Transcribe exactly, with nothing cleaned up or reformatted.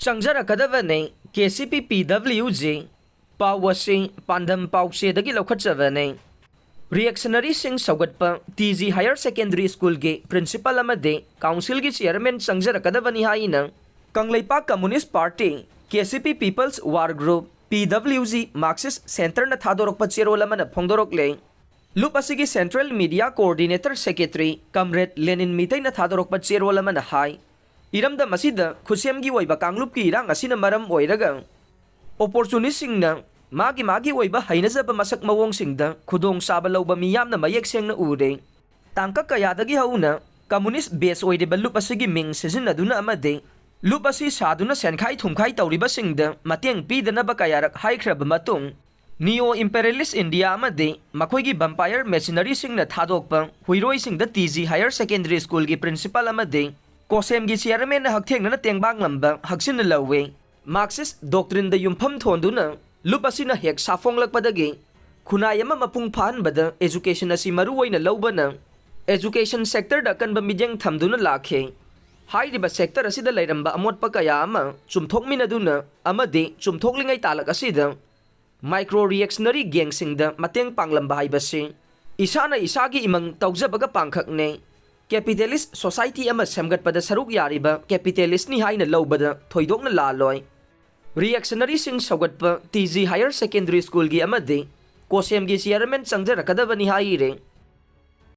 ꯆꯪꯖꯔꯛꯀꯗꯕꯅꯤ꯫ K C ꯄꯤ ꯄꯤ W G. ꯄꯥꯎ ꯑꯁꯤ ꯄꯥꯟꯗꯝ ꯄꯥꯎꯆꯦꯗꯒꯤ ꯂꯧꯈꯠꯆꯕꯅꯤ꯫ ꯔꯤꯑꯦꯛꯁꯅꯔꯤꯁꯤꯡ ꯁꯧꯒꯠꯄ ꯇꯤ ꯖꯤ ꯍꯥꯌꯔ ꯁꯦꯀꯦꯟꯗꯔꯤ ꯁ꯭ꯀꯨꯜꯒꯤ ꯄ꯭ꯔꯤꯟꯁꯤꯄꯥꯜ ꯑꯃꯗꯤ ꯀꯥꯎꯟꯁꯤꯜꯒꯤ ꯆꯤꯌꯔꯃꯦꯟ ꯆꯪꯖꯔꯛꯀꯗꯕꯅꯤ ꯍꯥꯏꯅ Kangleipak communist party, K C ꯄꯤ ꯄꯤꯄꯜꯁ ꯋꯥꯔ ꯒ꯭ꯔꯨꯞ, ꯄꯤ ꯗꯕ꯭ꯂꯤꯎ ꯖꯤ ꯃꯥꯔꯛꯁꯤꯁ ꯁꯦꯟꯇꯔꯅ ꯊꯥꯗꯣꯔꯛꯄ ꯆꯦꯔꯣꯜ ꯑꯃꯅ ꯐꯣꯡꯗꯣꯔꯛꯂꯦ꯫ ꯂꯨꯞ ꯑꯁꯤꯒꯤ ꯁꯦꯟꯇ꯭ꯔꯦꯜ ꯃꯤꯗꯤꯌꯥ ꯀꯣꯑꯣꯔꯗꯤꯅꯦꯇꯔ ꯁꯦꯀ꯭ꯔꯦꯇꯔꯤ ꯀꯝꯔꯦꯗ ꯂꯦꯅꯤꯟ ꯃꯤꯇꯩꯅ ꯊꯥꯗꯣꯔꯛꯄ ꯆꯦꯔꯣꯜ ꯑꯃꯅ ꯍꯥꯏ, ꯏꯔꯝꯗꯝ ꯑꯁꯤꯗ ꯈꯨꯠꯁꯦꯝꯒꯤ ꯑꯣꯏꯕ ꯀꯥꯡꯂꯨꯞꯀꯤ ꯏꯔꯥꯡ ꯑꯁꯤꯅ ꯃꯔꯝ ꯑꯣꯏꯔꯒ ꯑꯣꯄꯣꯔꯆꯨꯅꯤꯁꯁꯤꯡꯅ ꯃꯥꯒꯤ ꯃꯥꯒꯤ ꯑꯣꯏꯕ ꯍꯩꯅꯖꯕ ꯃꯁꯛ ꯃꯑꯣꯡꯁꯤꯡꯗ ꯈꯨꯗꯣꯡꯆꯥꯕ ꯂꯧꯕ ꯃꯤꯌꯥꯝꯅ ꯃꯌꯦꯛ ꯁꯦꯡꯅ ꯎꯔꯦ꯫ ꯇꯥꯡꯀꯛ ꯀꯌꯥꯗꯒꯤ ꯍꯧꯅ ꯀꯝꯃꯨꯅꯤꯁ ꯕꯦꯁ ꯑꯣꯏꯔꯤꯕ ꯂꯨꯞ ꯑꯁꯤꯒꯤ ꯃꯤꯡ ꯁꯤꯖꯤꯟꯅꯗꯨꯅ ꯑꯃꯗꯤ ꯂꯨꯞ ꯑꯁꯤ ꯁꯥꯗꯨꯅ ꯁꯦꯟꯈꯥꯏ ꯊꯨꯝꯈꯥꯏ ꯇꯧꯔꯤꯕꯁꯤꯡꯗ ꯃꯇꯦꯡ ꯄꯤꯗꯅꯕ ꯀꯌꯥꯔꯛ ꯍꯥꯏꯈ꯭ꯔꯕ ꯃꯇꯨꯡ, ꯅꯤꯑꯣ ꯏꯝꯄꯦꯔꯦꯂꯤꯁ ꯏꯟꯗꯤꯌꯥ ꯑꯃꯗꯤ ꯃꯈꯣꯏꯒꯤ ꯚꯝꯄꯥꯌꯔ ꯃꯦꯁꯤꯅꯔꯤꯁꯤꯡꯅ ꯊꯥꯗꯣꯛꯄ ꯍꯨꯏꯔꯣꯏꯁꯤꯡꯗ ꯇꯤ ꯖꯤ ꯍꯥꯌꯔ ꯁꯦꯀꯦꯟꯗꯔꯤ ꯁ꯭ꯀꯨꯜꯒꯤ ꯄ꯭ꯔꯤꯟꯁꯤꯄꯥꯜ ꯑꯃꯗꯤ ꯀꯣꯁꯦꯝꯒꯤ ꯆꯤꯌꯔꯃꯦꯟꯅ ꯍꯛꯊꯦꯡꯅꯅ ꯇꯦꯡꯕꯥꯡꯂꯝꯕ ꯍꯛꯆꯤꯟꯅ ꯂꯧꯏ꯫ ꯃꯥꯔꯛꯁꯤꯁ ꯗꯣꯛꯇ꯭ꯔꯤꯟꯗ ꯌꯨꯝꯐꯝ ꯊꯣꯟꯗꯨꯅ ꯂꯨꯞ ꯑꯁꯤꯅ ꯍꯦꯛ ꯁꯥꯐꯣꯡꯂꯛꯄꯗꯒꯤ ꯈꯨꯟꯅꯥꯏ ꯑꯃ ꯃꯄꯨꯡ ꯐꯥꯍꯟꯕꯗ ꯑꯦꯖꯨꯀꯦꯁꯟ ꯑꯁꯤ ꯃꯔꯨ ꯑꯣꯏꯅ ꯂꯧꯕꯅ ꯑꯦꯖꯨꯀꯦꯁꯟ ꯁꯦꯛꯇꯔꯗ ꯑꯀꯟꯕ ꯃꯤꯠꯌꯦꯡ ꯊꯝꯗꯨꯅ ꯂꯥꯛꯈꯤ꯫ ꯍꯥꯏꯔꯤꯕ ꯁꯦꯛꯇꯔ ꯑꯁꯤꯗ ꯂꯩꯔꯝꯕ ꯑꯃꯣꯠꯄ ꯀꯌꯥ ꯑꯃ ꯆꯨꯝꯊꯣꯛꯃꯤꯟꯅꯗꯨꯅ ꯑꯃꯗꯤ ꯆꯨꯝꯊꯣꯛꯂꯤꯉꯩ ꯇꯥꯂꯛ ꯑꯁꯤꯗ ꯃꯥꯏꯀ꯭ꯔꯣ ꯔꯤꯑꯦꯛꯁꯅꯔꯤ ꯒꯦꯡꯁꯤꯡꯗ ꯃꯇꯦꯡ ꯄꯥꯡꯂꯝꯕ ꯍꯥꯏꯕꯁꯤ ꯏꯁꯥꯅ ꯏꯁꯥꯒꯤ ꯏꯃꯪ ꯇꯧꯖꯕꯒ ꯄꯥꯡꯈꯛꯅꯦ꯫ ꯀꯦꯄꯤꯇꯦꯂꯤꯁ ꯁꯣꯁꯥꯏꯇꯤ ꯑꯃ ꯁꯦꯝꯒꯠꯄꯗ ꯁꯔꯨꯛ ꯌꯥꯔꯤꯕ ꯀꯦꯄꯤꯇꯦꯂꯤꯁꯅꯤ ꯍꯥꯏꯅ ꯂꯧꯕꯗ ꯊꯣꯏꯗꯣꯛꯅ ꯂꯥꯜꯂꯣꯏ꯫ ꯔꯤꯑꯦꯛꯁꯅꯔꯤꯁꯤꯡ ꯁꯧꯒꯠꯄ ꯇꯤ ꯖꯤ ꯍꯥꯌꯔ ꯁꯦꯀꯦꯟꯗꯔꯤ ꯁ꯭ꯀꯨꯜꯒꯤ ꯑꯃꯗꯤ ꯀꯣꯁꯦꯝꯒꯤ ꯆꯤꯌꯔꯃꯦꯟ ꯆꯪꯖꯔꯛꯀꯗꯕꯅꯤ ꯍꯥꯏꯔꯦ꯫